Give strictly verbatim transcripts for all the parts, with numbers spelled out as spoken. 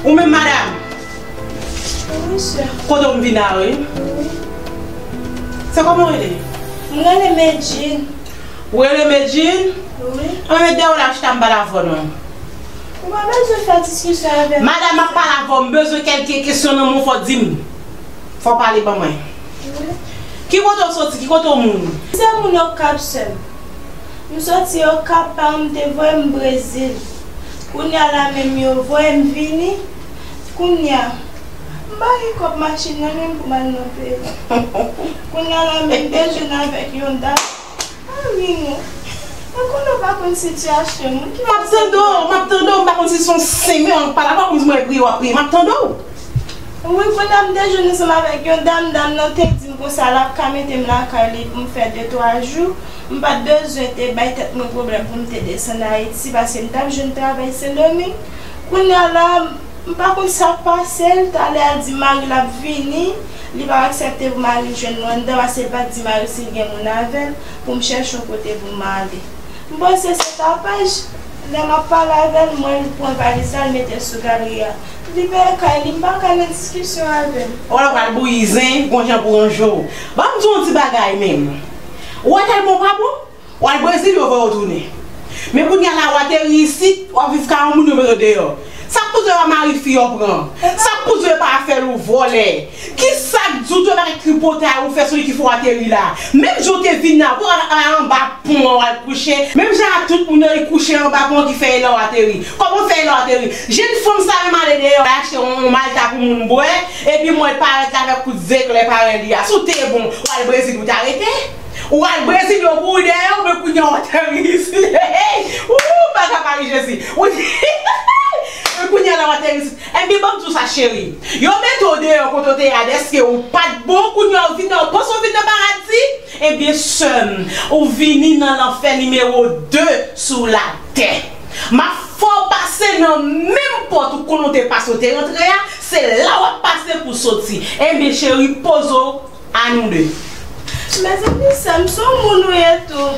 Ou menm, madanm? Wi, sè. Kote w m vin la, wi. Se kòman w rele? M rele Medjine. Ou rele Medjine? Wi. Ann met dèyè w la, chita m pale avè w non. Ou pa bezwen fè diskisyon avè m. Madanm, m ap pale avè w, m bezwen kèlke kesyon nan men w, fò w di m. Fò w pale ban mwen. Wi. Ki kote w soti? Ki kote w moun? M se moun Okap, sè m. M soti Okap, paran m te voye m Brezil. Kounye a la menm yo voye m vini. Kounye a, m pa gen kòb machin nan menm pou m al nan peyi. Kounye a la menm m te jwenn avèk yon dam. A wi non. Mwen konnen w pa konn sitiyasyon moun ki. M ap tande w, m ap tande w, m pa konn si se yon senmen w ap pale, pa konn si mwen priye w ap priye, m ap tande w. Wi, kounye a m te jwenn ansanm avèk yon dam, dam nan te di m konsa l ap ka mete m lakay li pou m fè de twa jou. M pa t bezwen te bay tèt mwen pwoblèm pou m te desann Ayiti, paske m t ap jwenn travay Sendomeng. Kounye a la, m pa konn sa k pase l, talè a l di mari l ap vini, li pa aksepte pou mari l jwenn mwen anndan, paske l pa t di mari l si l gen moun avè l, pou m chèche yon kote pou m ale. M panse se tapaj. Lè m ap pale avè l, m wè l pran valiz la, l mete l sou galri a. Li peye kay li, m pa ka nan diskisyon avè l. Ou wè l pral bouyi zen, gon jan pou ranje w. Ban m di w yon ti bagay menm. Ou wè tèlman w pa bon, w al Brezil, yo voye w tounen. Men kounye a la, w ateri isit, w ap viv ka yon moun, yo mete w deyò. Sa k pouse w pa mari fi yo pran? Sa k pouse w pa fè l ou vòlè? Kisa k di w tou bagay tripotay ou fè sou li ki fè w ateri la? Menm jan w te vin la, pou w al anba pon an w al kouche, menm jan ak tout moun yo, li kouche anba pon an ki fè e la w ateri. Kòman w fè e la w ateri? Jèn fanm sa menm ale deyò, al achte yon, yon malta pou moun bwè, epi m wè l parèt la avèk kout zeklè parèy li a. Si w te bon, w al Brezil, ou ta rete? Ou al Brezil, yo kouri dèyè w, men kounye a w ateri isit. Hey, hey! Ooh, bagay Mari Jezi! Men kounye a la w ateri isit. Ebyen, ban m di w sa, cheri. Yo mete w deyò kote w te ye a, dèske ou pa t bon, kounye a w vin nan, ou panse w vin nan paradi? Ebyen, sè m, ou vini nan lanfè nimewo de sou latè. M ap fè w pase nan menm pòt ou konnen w te pase, w te rantre a, se la w ap pase pou soti. Ebyen, cheri, poze w, a nou de. Mezanmi, sè m, se yon moun ou ye tou.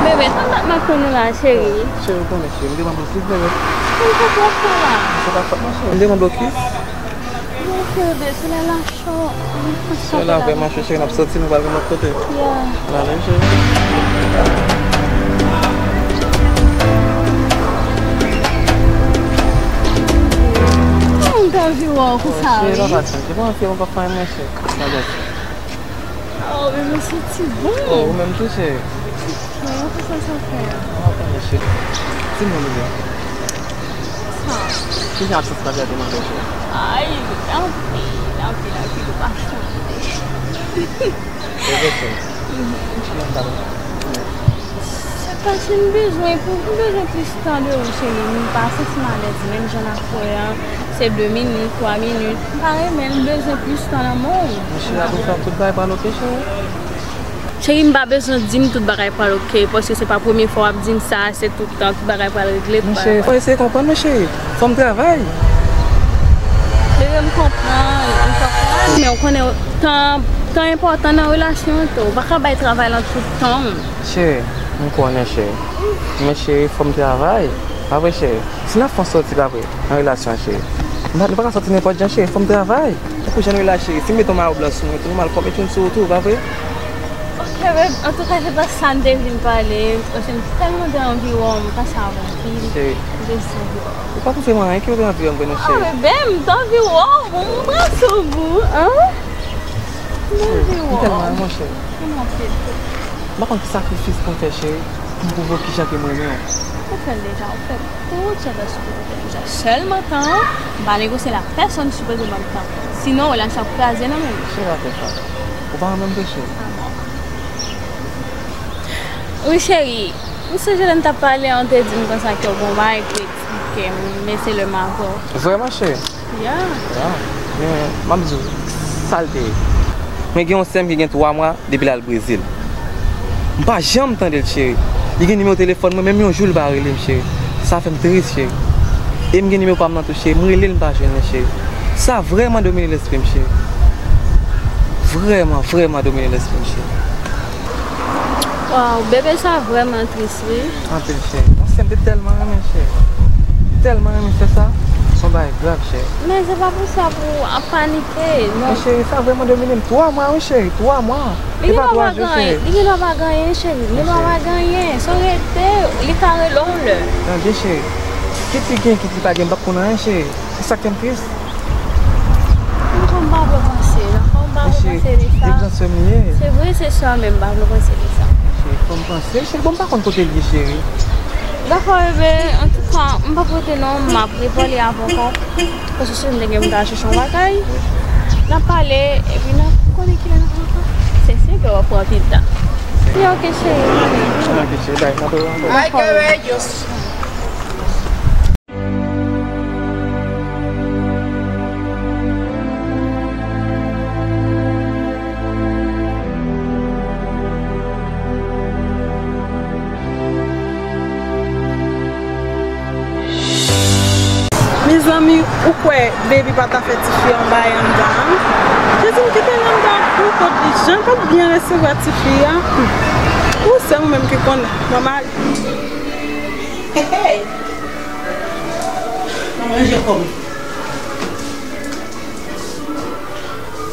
Bebe, tann dat m ap tann ou la, cheri. Cheri, ou konnen, cheri, m te mande w kis, bebe. Kisa w ap fè la? Sa pa fòt mwen, cheri. M te mande w kis. Mon cœur, bebe, sou la la. Cho. Se la vrèman cho, cheri, n ap soti, nou pral yon lòt kote. N ale, cheri. Mwen ta anvi wè w konsa, wi. Cheri, pa pati, cheri, pa anvi wè w, pa fè anyen, cheri. N ale. Oh, men mwen santi bon. Oh, ou menm tou, cheri. Mwen konsa sa fè. Mwen konn, cheri. Di mwen, bebe. Sa. Kijan absans la fè te manje, cheri? Ay, anpil, anpil, anpil, ou pa sonje. Se vre, cheri. Kijan sa fè? Se paske m bezwen, pou, m bezwen plis tan de ou, cheri. M pa santi m alèz, menm jan n ap wè an, se de minit, twa minit. M pa renmen, m bezwen plis tan nan men w. Men cheri, apre sa, tout bagay pral oke, cheri. Cheri, m pa bezwen di m tout bagay pral oke, paske se pa premye fwa w ap di m sa, se tout tan tout bagay pral regle. Mwen cheri, fò eseye konprann mwen cheri. Fò m travay. Bebe, m konprann, m konprann. Men w konnen tan, tan enpòtan nan relasyon an tou. Ou pa ka bay travay lan tout tan w. Cheri, m konnen cheri. Men cheri, fò m travay. Pa vre cheri? Si n ap fè yon sòti, pa vre, nan relasyon an, cheri. M pa, nou pa ka sòti nenpòt jan, cheri. Fò m travay. Tankou jan nou ye la, cheri. Si m mete yon mayo blan sou mwen, tou, m al fò m mete youn sou ou tou, pa vre? Ok, babe. Antouka, se pa sa m te vin pale. Paske m tèlman te anvi wè w, m pase avè w anpil. Cheri. M te anvi wè w. Ou pa konfime anyen ki ou te anvi wè m vre, non, cheri. Ah, bebe, m te anvi wè w. Bon, m pran sou ou, hein? M te anvi wè w. Cheri, m tèlman renmen w, cheri. M renmen w anpil tou. M pa konn ki sakrifis pou m fè, cheri, pou m pwouve w kijan ke m renmen w. Ou fè l deja, ou fè tout sa w ta sipoze fè deja. Sèlman tan an, m pa negosye l ak pèsonn ki sipoze ban m tan. Sinon, relasyon ap kraze nan men m. Cheri, pa fè sa. Ou pa renmen m vre, cheri? Wi, cheri. M sonje lè n t ap pale an, ou te di m konsa ke w gen yon bagay pou eksplike m, men se lè m avè w. Vrèman, cheri? Ya. Ya. Men, m ap di w, sa l te ye. Mwen gen yon sè m ki gen twa mwa depi l al Brezil. M pa janm tande l, cheri. Li gen nimewo telefòn mwen, menm yon jou li pa rele m, cheri. Sa fè m tris, cheri. E m gen nimewo pa m nan tou, cheri. M rele l, m pa jwenn li, cheri. Sa vrèman domine lespri m, cheri. Vrèman, vrèman domine lespri m, cheri. Waw, bebe, sa vrèman tris, wi. Anpil, cheri. Yon sè m te tèlman renmen, cheri. Tèlman renmen fè sa. Se yon bagay grav, cheri. Men se pa pou sa pou w ap panike, non. Men, cheri, sa vrèman domine m. Twa mwa, wi, cheri. Twa mwa. Li gen dwa pa gen anyen, cheri. Li gen dwa pa gen anyen, cheri. Li gen dwa pa gen anyen. Se rete, li ka rele w lè. Tande, cheri. Kit li gen, kit li pa gen, m p ap konn anyen, cheri. Se sa k fè m tris. M pa vle panse, dakò? M pa vle panse de sa. Se vre, se sè m, men m pa vle panse de sa. Cheri, fò m panse, cheri, bon, m pa konn kote l ye, cheri. Dakò, bebe, antouka, m p ap rete non, m ap repale avè w ankò. Paske si m te gen pou m ta chèche yon bagay, n ap pale, epi n ap konnen kilè n ap rankontre. Se si ke w ap pran anpil tan. Li oke, cheri, m ale. Ok, cheri, bye, m ap wè w ankò. Dakò, bebe. Mezanmi, ou kwè Baby pa ta fè tifi a yon bagay anndan an? Jezi, m kite l anndan pou kont li, jan l p ap byen resevwa tifi a. Ou sèl ou menm ki konnen. Bon, m ale. Hey, hey. Mwen manje kòm.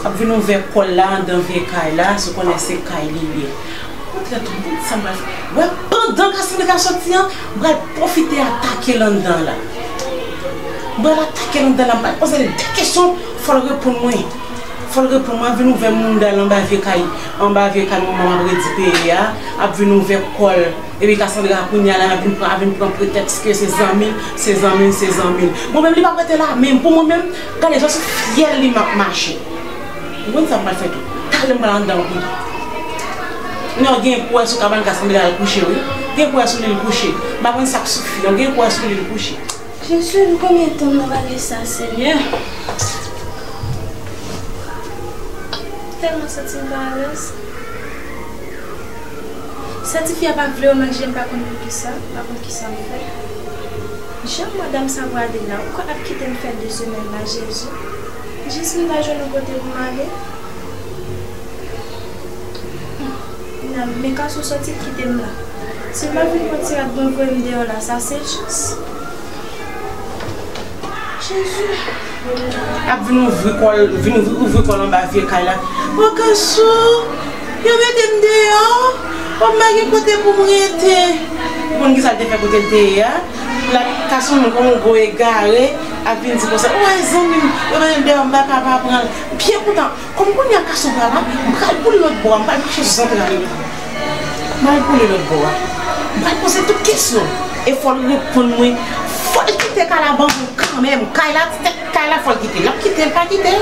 Ap vin ouvè kò l la anndan vye kay la, si w konnen se kay li ye. Mwen te tann tout sa m pral fè. Wè, pandan Cassandra soti an, m pral pwofite atake l anndan la. M pral atake l anndan la, m pral poze l de kesyon, fò l reponn mwen. Fò l reponn mwen, ap vin ouvè mounda l anba vye kay, anba vye kay manman m ap redi peye a, ap vin ouvè kò l. Epi Cassandra kounye a la, ap vin pran, ap vin pran pretèks ke se zanmi l, se zanmi l, se zanmi l. Mwen menm, li p ap rete la menm. Pou mwen menm, gade jan sou fyèl li m ap mache. Ou konn sa m pral fè tou. Talè m pral anndan pou li. Non, gen pou wè sou kabann Cassandra l kouche, wi. Gen pou wè sou li l kouche. M pa konn sa k sou fi an, gen pou wè sou li l kouche. Jezi, nou konbyen tan m nan bagay sa, Senyè? Tèlman santi m pa alèz. Sa tifi a pa vle wè m ak Jay, m pa konn poukisa, m pa konn kisa m fè. Jan madanm sa brade la, ou kwè ap kite m fè de semèn la, Jezi? Jis m ta jwenn yon kote pou m ale. Nan, men Kason sòti kite m la. Si l pa vin pran ti rad mwen voye m deyò la, sa se jis. Jezi. Ap vin ouvri kò l, vin ouvri, ouvri kò l anba vye kay la. O Kason, yo mete m deyò. O, m pa gen kote pou m rete. Ou konn kisa l te fè kote l te ye a? L ap Kason menm kòm yon gwo egare, ap vin di konsa, o, zanmi m, yo mete m deyò, m pa ka pa pran l. Byen kontan. Kòm kounye a Kason pa la, m pral pou l lòt bò a, m pral mache zantray li. M pral pou l lòt bò a. M pral poze tout kesyon. E fò l reponn mwen. Fò l kite kay la ban mwen kanmenm. Kay la, tèt kay la, fò l kite l. L ap kite l, pa kite l.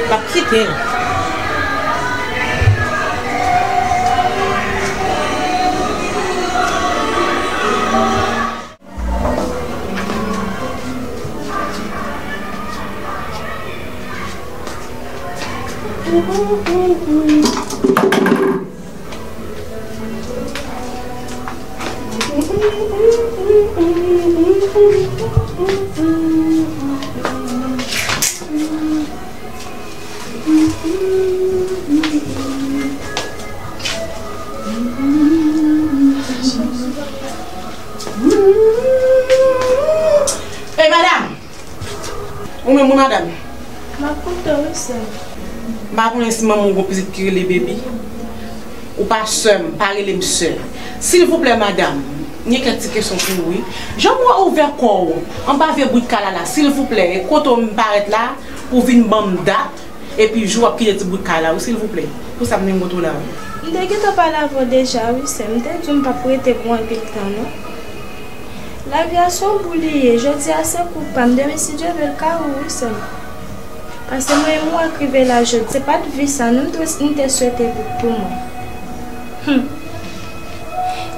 L ap kite l. Ey, madanm! Ou menm, wi, madanm? M ap koute w, wi, sè m. M pa konnen si manman w gon pitit ki rele Baby. Ou pa sè m, pa rele m sè. Silvouplè, madanm, m gen kèk ti kesyon pou ou, wi. Jan m wè w ouvè kò w anba vye brik kay la la, silvouplè, e kote w m parèt la pou w vin ban m dat, epi jou w ap kite ti brik kay la, wi, silvouplè. Pou sa m vin kote w la, wi. M te gentan pale avè w deja, wi, sè m. M te di w m p ap rete pou anpil tan, non. Lavi a se yon bou li ye. Jodi a se kou pa m. Demen, si Dye vle, l ka ou, wi, sè m. Paske mwen menm, ou wè k rive la jodi, se pa t vi sa, non, m te, m te swete pou, pou mwen. Hum.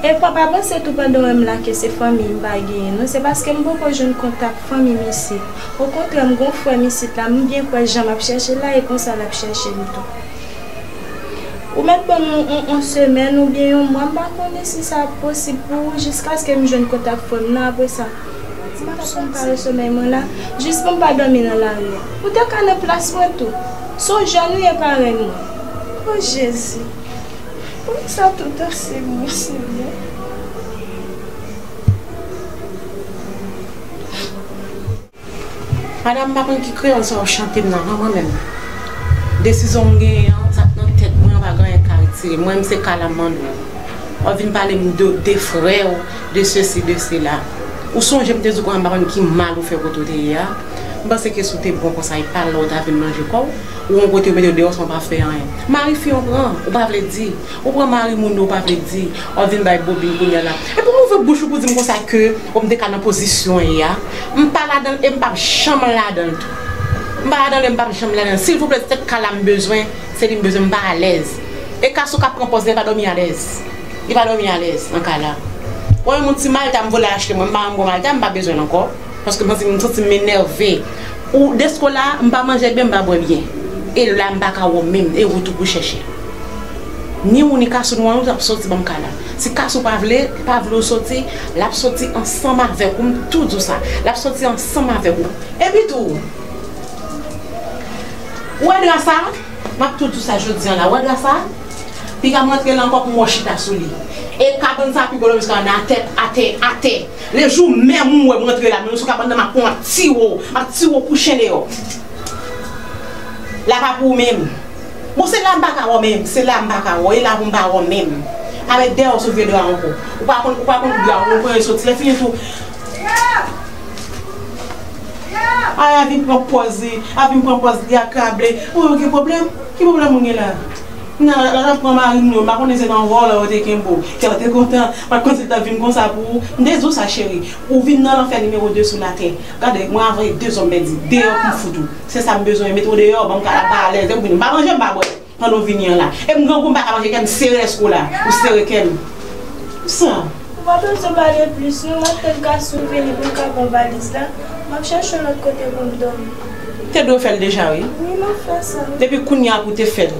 E pa, pa panse tou pandan w wè m la ke se fanmi m pa genyen, non. Se paske m poko jwenn kontak fanmi m isit. Okontrè, m gon frè m isit la, m byen kwè jan m ap chèche l la, e konsa l ap chèche m tou. Ou mèt ban m yon, yon, yon semèn oubyen yon mwa, m pa konnen si sa ap posib pou ou, jiskaske m jwenn kontak frè m nan, apre sa. M ap sonm pare somèy mwen la, jis pou m pa dòmi nan lari a. Ou te ka nan plas mwen tou. Se yon jèn ou ye parèy mwen. O Jezi, poukisa tout tan se mwen, Senyè? Madanm, m pa konn ki kreyòl sa w chante m nan, non, mwen menm. Desizyon m genyen an, sa k nan tèt mwen an, pa gen anyen k ka retire. Mwen menm, se kay la m mande w. W ap vin pale m de, de frè w, de sesi, de sela. Ou sonje m te di w kòman m pa konn ki mal ou fè kote w te ye a? M panse ke si w te bon konsa, e pa la w ta vin manje kò w. Ou yon kote, ou mete w deyò san w pa fè anyen. Mari fi w pran, ou pa vle di. Ou pran mari moun yo, ou pa vle di. W ap vin bay bobin kounye a la. E pou m ouvri bouch ou pou di m konsa ke, o, m te ka nan pozisyon an ye a. M pa ladan l e m p ap janm ladan l tou. M pa ladan l e m p ap janm ladan l. Silvouplè, se tèt kay la m bezwen, se li m bezwen, m pa alèz. E Kasou k ap pran pòz li pa dòmi alèz. Li pa dòmi alèz nan kay la. Ou yon moun ti malta m vole achte mwen, m pa janm gon malta, m pa bezwen l ankò. Paske m santi, m santi m enève. Ou desko la, m pa manje byen, m pa bwè byen. E la, m pa ka wè w menm, e ou tou pou chèche. Ni ou, ni Kasou, nou an, nou t ap soti ban m kay la. Si Kasou pa vle, pa vle w soti, l ap soti ansanm avèk ou, m tou di w sa. L ap soti ansanm avèk ou. Epi tou, ou wè dra sa? M ap tou di w sa jodi an la, ou wè dra sa? Piga m rantre la ankò pou m wè w chita sou li. E kabann sa pi gwo, jiska nan atè, atè, atè. Lejou menm ou wè m rantre la, menm sou kabann nan, m ap pran, m ap tire w, m ap tire w kouchen deyò. La pa pou ou menm. Bon, se la m pa ka wè w menm, se la m pa ka wè w, e la pou m pa wè w menm. Pa met dèyè w sou vye dra ankò. Ou pa konn, ou pa konn dra, ou pran e soti. Lè fini tou, ay, a vin pran pòz li, a vin pran pòz li, akable. Ou gen pwoblèm? Ki pwoblèm ou gen la? Nan, la, la, la pran mari m, non, m pa konnen se nan vòlò yo te kenbe w. Kè w te kontan, m pa t konn si l t ap vin konsa pou ou. M te di w sa, cheri. Ou vin nan lanfè nimewo de sou latè. Gade, mwen avè de zòm pèdi, deyò pou m fout ou. Se sa m bezwen, mete w deyò, ban m kay la, m pa alèz. E m vini, m pa manje, m pa bwè. Pandan w vini an la. E m grangou, m pa ka manje, kè m sere lèske w la. Ou sere kè m. Sa. Ou pa bezwen pale plis, non. M ap tann Kasou vini pou m ka pran valiz la. M ap chèche yon lòt kote pou m dòmi. Te dwe fè l deja, wi. Wi, m ap fè sa. Depi kounye a pou te fè l.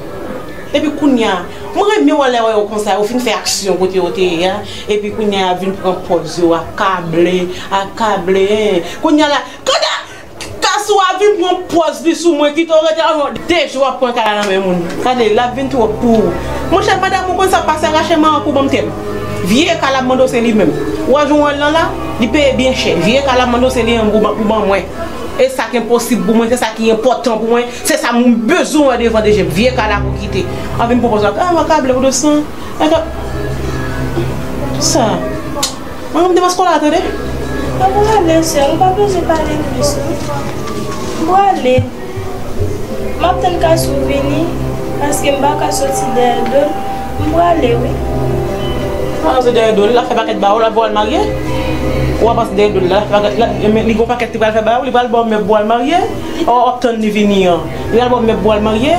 Depi kounye a. Mwen renmen wè lè wè yo konsa, yo fin fè aksyon kote yo te ye a. Epi kounye a vin pran pòz yo, akable, akable. Kounye a la, kote Kasou a vin pran pòz li sou mwen, kite w rete avè w. De jou w ap pran kay la nan men moun. Gade, l ap vin twòp pou ou. Monchè, madanm ou konn sa k pase, rache manyen kou ban m tè m. Vye kay la m mande w se li menm. Ou wè jan w wè l lan la, li peye byen chè. Vye kay la m mande w se li menm pou ban, pou ban mwen. E sa k enposib pou mwen, se sa ki enpòtan pou mwen, se sa m bezwen wè devan de je m. Vye kay la pou kite. Anvi m pran pòz la. Ah, m akable pou de san. Sa. Mwen, m te pa skola, tande. Mwen prale, sè, ou pa bezwen pale plis, non. M prale. M ap tann Kasou vini, paske m pa ka soti dèyè do l. M prale, wi. Pa soti dèyè do l, l ap fè pakèt ba ou, l ap voye al marye. Ou ap pase dèyè do l, l ap fè pakèt, l ap, men li gon pakèt li pral fè ba ou, li pral ba w mèb pou al marye. Ou ap tann li vini an. Li pral ba w mèb pou al marye.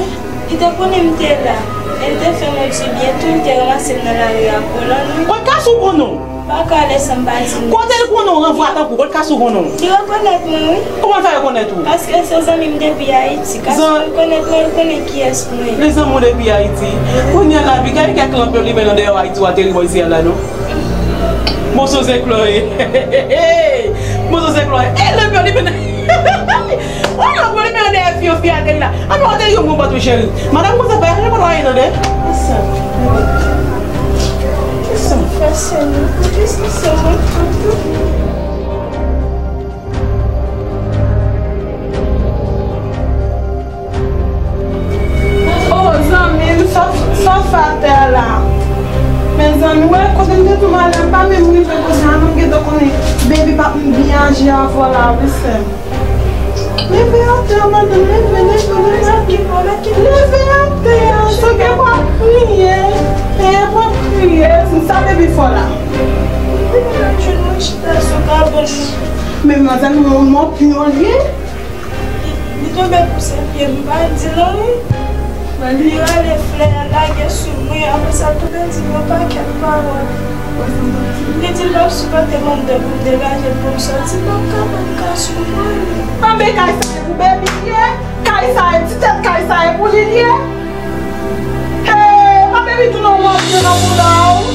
Li te konnen m te la. E l te fè m yon ti byen tou, li te ranmase m nan lari a, kolan, wi. Kot Kasou konnen w? Pa ka lè sa m pa di nou. Kote l konnen w, ranvwa tankou, kot Kasou konnen w? Li rekonèt mwen, wi. Kòman l fè rekonèt ou? Paske se zanmi m depi Ayiti. Kasou rekonèt mwen, l konnen kiyès mwen ye. Li zanmi w depi Ayiti. Kounye a la, Abigail gen kèk lanp yo limen nan dèyè Ayiti w ateri bò isi a la, non? Bonjou, se Chloé. Bonjou, se Chloé. E, lè yo li mennen. Wè, lè yo li mennen dèyè fi yo, fi a te la. Ann wè, te yon bon bòt, wi, cheri. Madanm, kòman sa fè? Lè pa la, tande. Kisa? Kisa? Fè sè nou. Kisa, sè mwen? Oh, zanmi m, sa, sa w fè atè a la? Mezanmi, wè, kote m te tou malè, m pa menm rive kote a, non, m gentan konnen baby p ap byen aji avè w la, wi, sè m. Leve atè a, madanm, leve, leve, leve. Leve atè a, se ke w ap kriye. E w ap kriye, se sa baby fè w la. Men manzè, nou yon mòpyon l ye. Li, li tonbe pouse pye m, m pa di l anyen. Li rale flè a lage sou mwen, apre sa l tonbe di m yon pakèt pawòl. Li di l p ap sipòte m anndan pou m degaje l pou m sòti, m p ap ka pran kay sou mwen. Anben kay sa e pou baby l ye, kay sa e ti tèt kay sa e pou li l ye. Hey, pa baby tou non, w ap pran nan bouda w.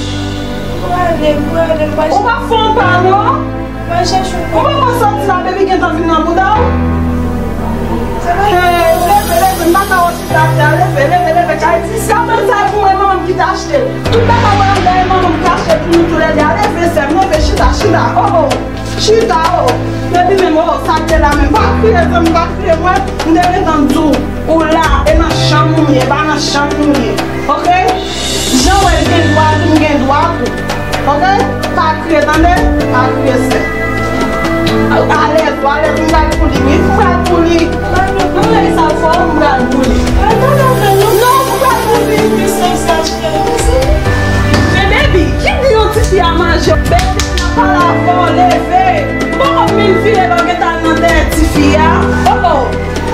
Prale, prale, m pa... Ou pa fè yon pa non. Mwen chèche yon... Ou pa konn sòti la, baby gentan vin nan bouda w. Hey, leve, leve, m pa ka wè chita atè a, leve, leve, leve, kay. Kabann sa e pou mwen, manman m ki te achte l. Tout bagay mwen anndan e manman m ki achte l pou nou toulède a, leve, sè m, leve, chita, chita, oh, oh, chita, oh. Baby menm, oh, sa k te la menm, pa kriye, zanmi, pa kriye, mwen, m te gentan di w, ou la, e nan chanm ou ye, e pa nan chanm nou ye, oke? Jan w wè l gen dwa tou, m gen dwa tou. Oke? Pa kriye, tande? Pa kriye, sè. Alèz, alèz, m pral pou li, wi. M pral pou li. Mwen wè sa fò, m pral pou li. Non, m pral pou li. Men baby, ki di yon tifi a manje? Baby, m ap pale avè w, leve. Bon, m vin vire lò gentan nan dèyè tifi a. Oh, oh.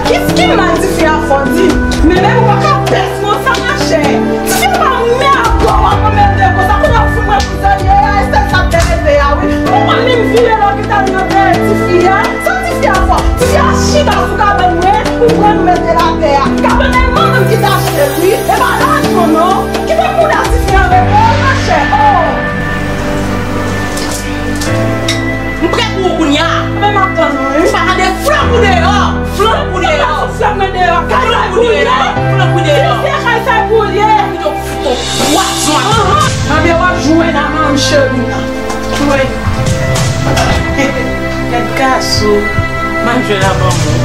Ki, ki mal tifi a fè w di? Men, men ou pa ka pès konsa, machè. Tifi a pa mè a gwo w ap anmède konsa. Kounye a w fout mwen pou zòrye a, e sèl sa k te rete a, wi. Ou pa menm vire lò ki t al nan dèyè tifi a. Sa tifi a fè w? Tifi a chita sou kabann mwen, ou pran nou mete l atè a. Kabann nan e manman m ki t achte l, wi. E pa lajan, non. Kite mouda tifi a repo, machè. Oh! M prè pou ou kounye a. Men m ap tann ou, wi. Ou pa tande, flank ou deyò. Flank ou deyò. Flank mwen deyò. Flank ou deyò. Flank ou deyò. Se kay sa pou l ye. Kite w fout w pwazon ak... Anhan. Anben w ap jwe nan men m cheri. Jwe. Gad gason. M ap jwe la ban mwen.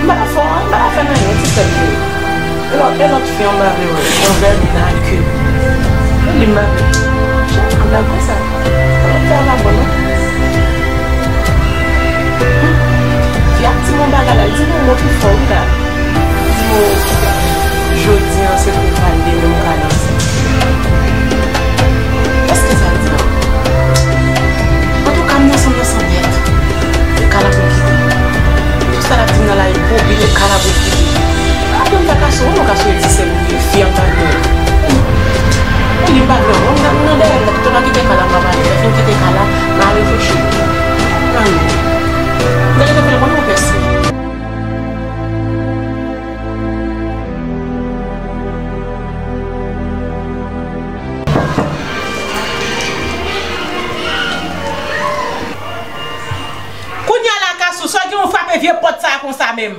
M pa fè, m pa fè nan yon ti sèl jwe. E lòt, e lòt fi an m pa vle wè. Yon vèmin a ke. Li m pa vle. Jan an blag konsa. An fè a pa bon non. Fi a di m yon bagay la, li di m yon mo ki fò wi la. Li di m, jodi an se pou w pale de menm kadanse. Èske sa l di an? Antouka, m nan sanm nan san nèt. Se kal ap okipe. Tout sa l ap di m nan la, e pou oblije kal ap okipe. Apre m fè Kaso, ou wè Kaso e di sèl li ye, fi an pa vle. Li pa vle, ou nan dèyè l, tout an kite kal ap pale, lè fin kite kal la, m a reflechi. Ann. Gade sa fè l, mwen, mwen pèse. Kounye a la, Kasou, sa gen yon frape vye pòt sa a konsa menm?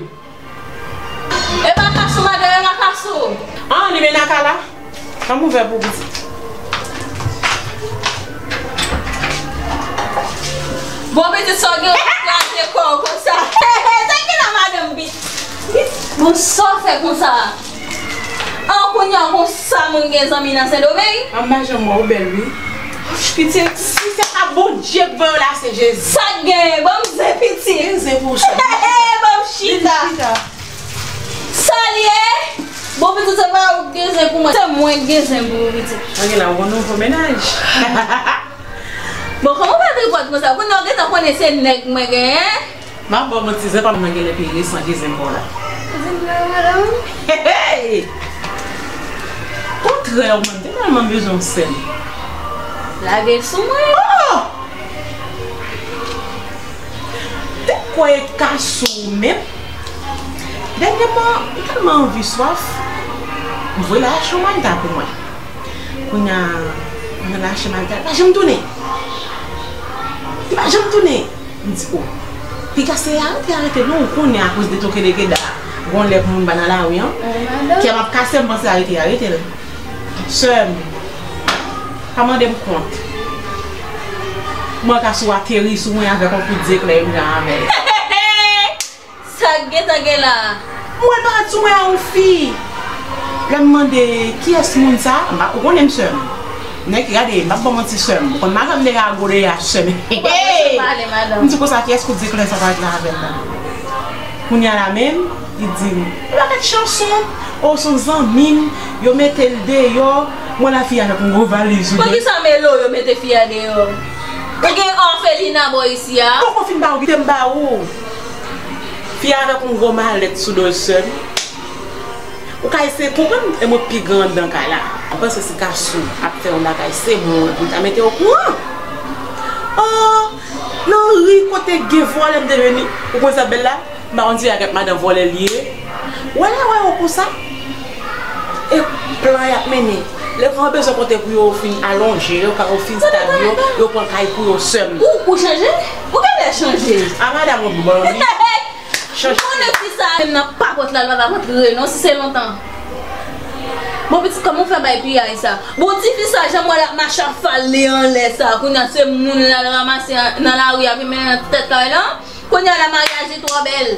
E pa Kasou, madanm, e pa Kasou. An, li mennen Akala. An m ouvè pou pitit. Bon, pitit, sa w gen, w kraze kò w konsa. Sa gen nan madanm, pitit? Bon, sa w fè konsa? An, kounye a konsa moun gen zanmi nan Sendomeng? An, m pa janm wè w bèl, wi. Pitit, si se pa Bondye k voye w la, se Jezi. Sa k genyen? Ban m zen, pitit. Gen zen pou w, cheri. Ban m chita. Vin chita. Sa l ye? Bon, pitit, se pa ou k gen zen pou mwen, se mwen k gen zen pou ou, pitit. An, gen la, ou gon nouvo mennaj. Bon, kòman w fè tripòt konsa? Kounye a w gentan konnen se nèg mwen genyen. M ap ba w manti, zen pa m nan genlè pi resan ke zen pa w la. Zen pa w la, madanm? Hey! Kontrè, mwen, m te tèlman bezwen yon sè m. Lage sou mwen. Oh! M te kwè e Kasou menm. Dènyèman, m tèlman anvi swaf. M voye l al achte yon Malta pou mwen. Kounye a, Mwen lache m al travay, pa janm tounen. Li pa janm tounen. M di, o. Piga se arete, arete. Non, ou konnen akoz de tokelekeda. Gon lè pou moun pa nan lari an. Kè m ap kase, m panse arete, arete l. Sè m, pa mande m kont. Mwen ka sou ateri sou mwen avèk yon kout zeklè, m jan avè l. Sa k gentan gen la? Mwen parèt sou mwen a yon fi. Lè m mande kiyès moun sa, m pa, ou konnen m sè m. Nèg, gade, m p ap ba w manti sè m. Ou konn madanm deja gode a sè m. Ou pa bezwen pale, madanm. M di konsa, kiyès kout zeklè sa parèt la avè l la? Kounye a la menm, li di m, e pa kat chanson, o, se yon zanmi m, yo mete l deyò, mwen la fi avèk yon gwo valiz. Poukisa Melo yo mete fi a deyò? Ou gen òfelina bò isi a? Poko fin ba ou, kite m ba ou. Fi a avèk yon gwo malèt sou do l sè m. Ou ka eseye konprann, e mwen pi gran anndan kay la. Ou panse si Kasou ap fè yon bagay, se mwen pou l ta mete okouran. Oh, nan ri kote gen vòlè m te vini. Ou konn sa bèl la? M pa konn si avèk madan vòlè l ye. Wè la, wè yo konsa. E plan y ap mennen. Lè yo bezwen kote pou yo fin alonje, yo ka yo fin stad yo, yo pran kay pou yo sè m. Ou, ou chanje? Ou genlè chanje. A madanm ou bon wi. Chanje. Ou konnen fi sa menm nan papòt la, l pa t ap antre non si se lontan. Bon pitit, kòman w fè bay piyay sa? Bon ti fi sa, jan m wè l ap mache a fal li anlè sa, kounye a se moun l al ranmase nan lari a vin mennen nan tèt kay lan. Kounye a la maryaj li twò bèl.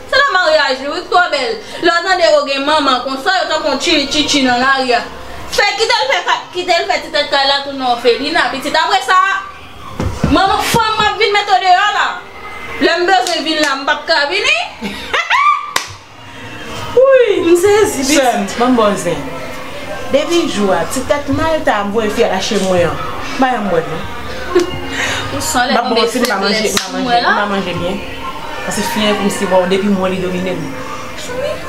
Se la maryaj li wi k twò bèl. Lè w tande yo gen manman konsa, yo tankou yon tchili tchitchi nan lari a. Fè kite l fè, kite l fè ti tèt kay la tounen òfelina pitit. Apre sa, manman fanm m ap vin mete w deyò la. Lè m bezwen vin la, m p ap ka vini. Wi, m sezi pitit. Sè m, ban m ba w zen. Depi jou a, ti tèt mal ta ap voye fi a lache mwen an. M pa janm wè l non. Ou san lè tonbe feblès mwen la. M pa manje, m pa manje byen. Paske fi an kòmsi, bon, depi m wè li domine m.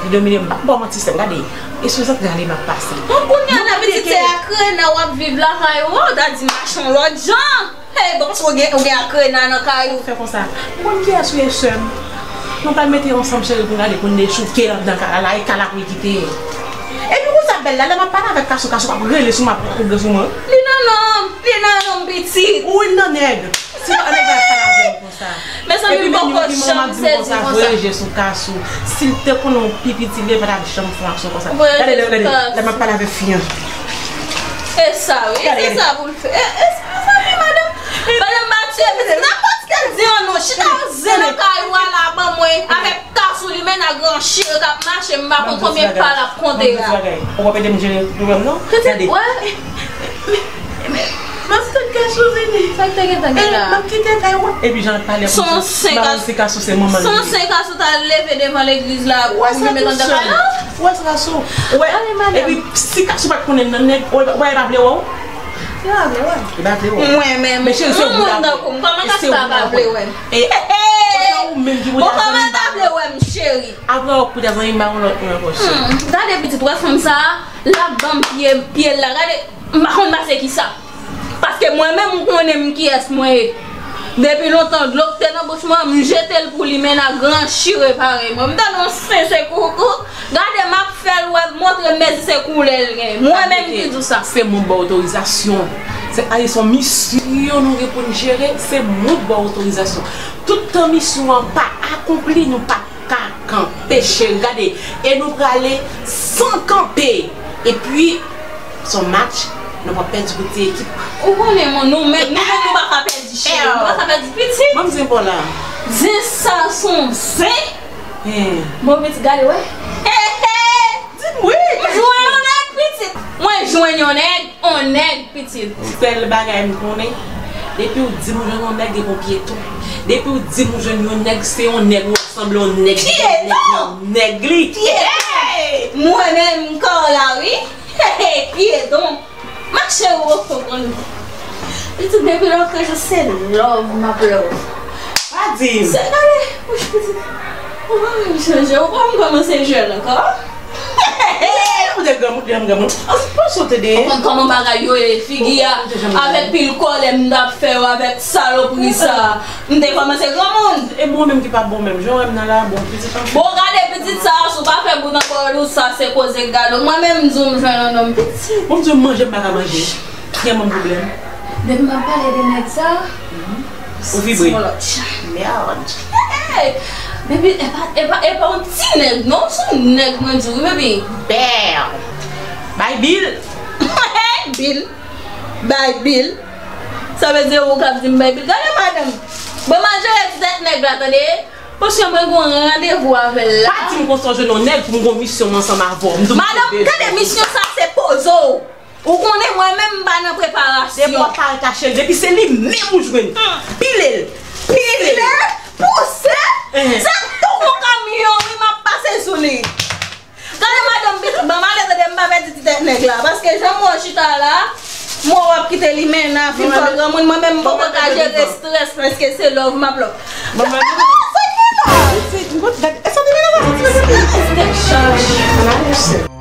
Li domine m. M p ap ba w manti sè m, gade. E sou zantray ale m ap pase. Bon, kounye a la pitit se akrena w ap viv lakay ou, ou ta di mache yon lòt jan. Hey, bon, paske ou gen, ou gen akrena nan kay ou. Fè konsa. Ou konn kiyès ou ye sè m? Nou pral mete yo ansanm cheri pou n gade pou n dechouke l anndan kay la, la e kay la pou l kite. Epi konsa bèl la, lè m ap pale avèk Kasou, Kasou p ap rele sou mwen, ap pran kout sou mwen. Li nan nonm, li nan nonm pitit. Ou nan nèg. Se pa nèg la pale avè m konsa. Mezanmi, m poko janm sezi konsa. Voye je sou Kasou. Si l te konnen yon pi piti, li pa t ap janm fè yon aksyon konsa. Gade, gade, gade, lè m ap pale avèk fi an. E sa wi, se sa pou l fè. E, e, mezanmi, madanm, madanm pa tiye pitit. Nenpòt kèl di an non, chita yon zen nan kay ou a la ban mwen, avèk Kasou li menm ak gran chire k ap mache, m pa konn konbyen pa l ap konte a. Ou p ap ede m jere pwoblèm non? Gade. Mwen se tèt Kasou vini. Sa k te gentan gen la? M ap kite kay ou. Epi jan l ap pale konsa, m pa wè si Kasou se manman l ye. Son sen Kasou ta leve devan legliz la pou li met anndan kay la. Ou wè se Kasou. Ou wè? Epi si Kasou pa t konnen m nan nèg, ou wè, ou wè, li pa vle wè w. Li pa vle wè. Li pa vle wè. Mwen menm, yon moun tankou m, kòman Kasou ta pa vle wè m? E, e, e. Bon, kòman l ta vle wè m, cheri? Apre w ap koute zanmi m ba yon lòt moun ankò sè. Hmm, gade pitit, wè fanm sa a, l ap ban m pye, pye l la, gade, m pa konn pase kisa. Paske mwen menm ou konnen m kiyès mwen ye. Depi lontan, dlo k te nan bouch mwen an, m jete l pou li, men nan gran chire parèy mwen. M tande yon sense koukou. Gade, m ap fè l wè, montre m mezi se koulè l gen. Mwen menm ki di w sa. Se moun ba w otorizasyon. Se, a, se yon misyon nou gen pou n jere, se moun ba w otorizasyon. Toutan misyon an pa akonpli, nou pa ka kanpe, cheri. Gade, e nou prale san kanpe. Epi, se yon match, nou p ap pèdi pou ti ekip. Ou konnen, mwen, nou menm, nou menm, nou pa ka pèdi, cheri. Nou pa ka pèdi pitit. Ban m zen pa w la. Zen sa, se yon zen. Bon, pitit, gade, wè. Di m wi. M jwenn yon nèg, pitit. Mwen jwenn yon nèg, yon nèg. Pitit. Sèl bagay m konnen, depi w di m ou jwenn yon nèg, li gon pyeton. Depi w di m ou jwenn yon nèg, se yon nèg, ou sanble yon nèg, nèg, nèg, nèg li. Pyeton! Mwen menm, m kò la, wi. Pyeton! Mache ou konprann. Pitit, depi lòt jou, se love m ap love. Pa di m. Se, gade, wouch, pitit. Ou pa menm chanje, ou pa menm kòmanse jèn ankò. Ou te granmoun, ou te janm granmoun. An, pa sote de. Ou konn kòman bagay yo ye, figi a, avèk pil kòlè m t ap fè yo, avèk salopri sa. M te kòmanse granmoun. E mwen menm ki pa bon menm, jan w wè m nan la, bon, pitit anfè. Bon, gade pitit sa, si w pa fè bout ankò, ou sa se koze gado. Mwen menm, m di w m jwenn yon nonm pitit. Bon, m di w m manje, m pa ka manje. Ki gen moun pwoblèm? Depi m ap pale de nèg sa, Ou vibre. Mèd. Depi, e pa, e pa, e pa yon ti nèg, non, se yon nèg mwen di w, wi, baby. Bèw. Bay bil. Bil. Bay bil. Sa vle di ou k ap di m bay bil. Gade madanm. Bon, m al jere ti tèt nèg la, tande. Paske mwen gen yon randevou avè l la. Pa di m konsa w jwenn yon nèg pou m gen yon misyon m ansanm avè w. M di w m Madanm, gade misyon sa se poze w. Ou konnen mwen menm m pa nan preparasyon. Depi w ap pale kache l, depi se li menm ou jwenn. Pile l. Pile l. Pile, pouse. Sa tou yon kamyon wi m ap pase sou li. Gade madanm pitit, ban m ale tande m pa pèdi ti tèt nèg la. Paske jan m wè w chita la, m wè w ap kite li mennen a fin fè granmoun. Mwen menm m poko ka jere strès paske se love m ap love. Ban m ale. Sa ki la? Pitit, m konn gade. E sa te mennen avan sa ti bebe.